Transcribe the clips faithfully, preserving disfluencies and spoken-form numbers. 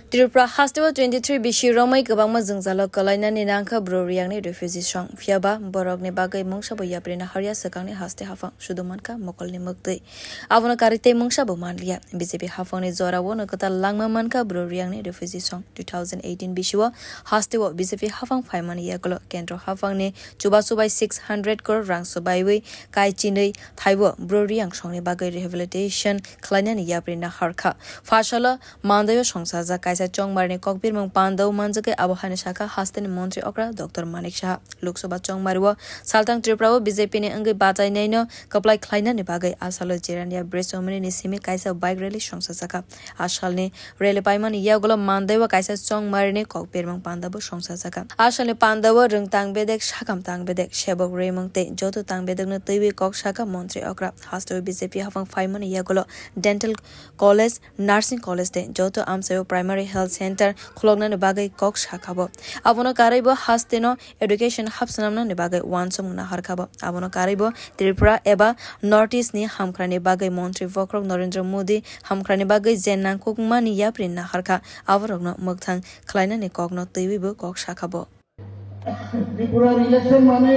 Tripura hasteo twenty three bisi romwi kwbangma jwngjalo kwlainani nangkha Bru Reangni refugee song. Phiyaba borokni bagwi mungsabo yapri naharya swkangni haste haphang sudu mankha mokolni mwktwi. Abono karwi tei mungsabo manliya. B J P haphangni jorao no kwtal langma mankha Bru Reangni refugee song. Two thousand eighteen bisio hasteo B J P haphang phaimani yagulo kendro haphangni chubachu bai six hundred crore rang swbaiwi kaichinwi thaibo Bru Reang songni bagwi rehabilitation khlainani yapri naharkha. Phasalo Mandaio songsajak kaisa chongmarni kokbirmung pandao manjakwi abo haino sakha hasteni montri okra Doctor Manik Saha. Lok Sabha chongmario saltang Tripurao B J P ni wngwi bachainaino kwplai khlainani bagwi asalo Jirania Bridge omoni ni simi kaisa bike rally songsajakha. Asalni rally paimani yagulo Mandaio kaisa chongmarini kokbirmung pandabo songsajakha. Asalni pandao rwngtang bedek, sakam tang bedek, sebok rwimung tei joto tang bedekno twiwi kok sakha montri okra. Hasteo B J P haphang phaimani yagulo dental college, nursing college tei joto amchaio primary health center khuloknani bagwi kok sakhabo. Abono karwibo hasteno education hapswnamnani bagwi uansukmung naharkhabo. Abono karwibo Tripura eba North East ni hamkhrani bagwi montri bokhorok Narendra Modi hamkhrani bagwi je nangkukmani yapri naharkha, aborokno mwkthang khlainani kokno twiwibo kok sakhabo. ত্রিপুরার ইলেকশন মানে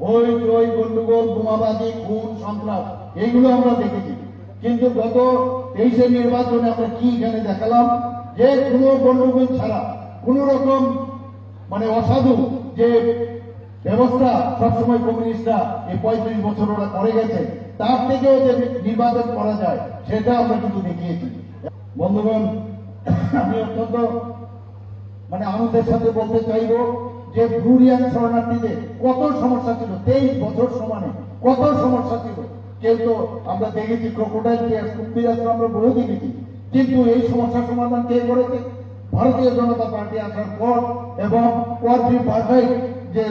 হই চই, গন্ডগোল, বোমাবাজি, খুন, সন্ত্রাস, এইগুলো আমরা দেখেছি। কিন্তু গত তেইশের নির্বাচনে আমরা কি এখানে দেখালাম? যে কোনো গন্ডগোল ছাড়া, কোনো রকম মানে অসাধু যে ব্যবস্থা সবসময় কমিউনিস্টরা এই পঁয়ত্রিশ বছর ওরা করে গেছে, তার থেকেও যে নির্বাচন করা যায়, সেটা আমরা কিন্তু দেখিয়েছি। বন্ধুগণ, আমি অত্যন্ত মানে আনন্দের সাথে বলতে চাইবো যে ব্রু রিয়াং শরণার্থীদের কত সমস্যা ছিল, তেইশ বছর সমানে কত সমস্যা ছিল, কেউ তো আমরা দেখেছি ক্রোকোডাইল টিয়ার্স, কুম্ভীর আশ্রম আমরা বহু দেখেছি, কিন্তু এই সমস্যা সমাধান কে করেছে? ভারতীয় জনতা পার্টি আসার পর এবং কোয়াড্রিপার্টাইট যে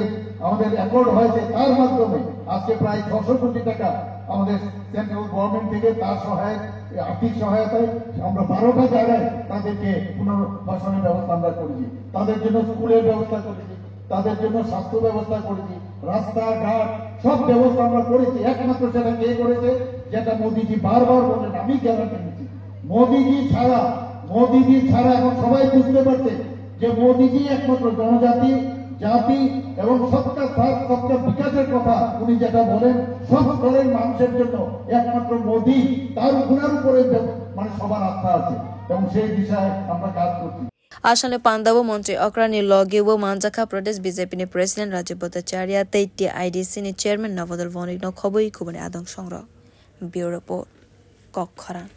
আমাদের অ্যাকর্ড হয়েছে, তার মাধ্যমে আজকে প্রায় ছশো কোটি টাকা আমাদের সেন্ট্রাল গভর্নমেন্ট থেকে তার সহায়ক, আর্থিক সহায়তায় আমরা বারোটা জায়গায় তাদেরকে পুনর্বাসনের ব্যবস্থা আমরা করেছি, তাদের জন্য স্কুলের ব্যবস্থা করেছি, তাদের জন্য স্বাস্থ্য ব্যবস্থা করেছি, রাস্তাঘাট সব ব্যবস্থা আমরা করেছি। একমাত্র সেটা কে করেছে? যেটা মোদিজি বারবার বলেন, আমি গ্যারান্টি দিচ্ছি, মোদিজি ছাড়া, মোদিজি ছাড়া এখন সবাই বুঝতে পারছে যে মোদিজি একমাত্র জনজাতি, জাতি এবং সবকা সাথ সবকা বিকাশের কথা উনি যেটা বলেন, সব স্তরের মানুষের জন্য একমাত্র মোদি, তার ওনার উপরে যে, মানে সবার আস্থা আছে এবং সেই দিশায় আমরা কাজ করছি। Asalni pandao montri okrani logi o manjakha Pradesh B J P ni president Rajib Bhattacharya tei T I D C ni chairman Nabodol Vonik no khobwi kubuni adong songrok. Bureau Report, Kok Khorang.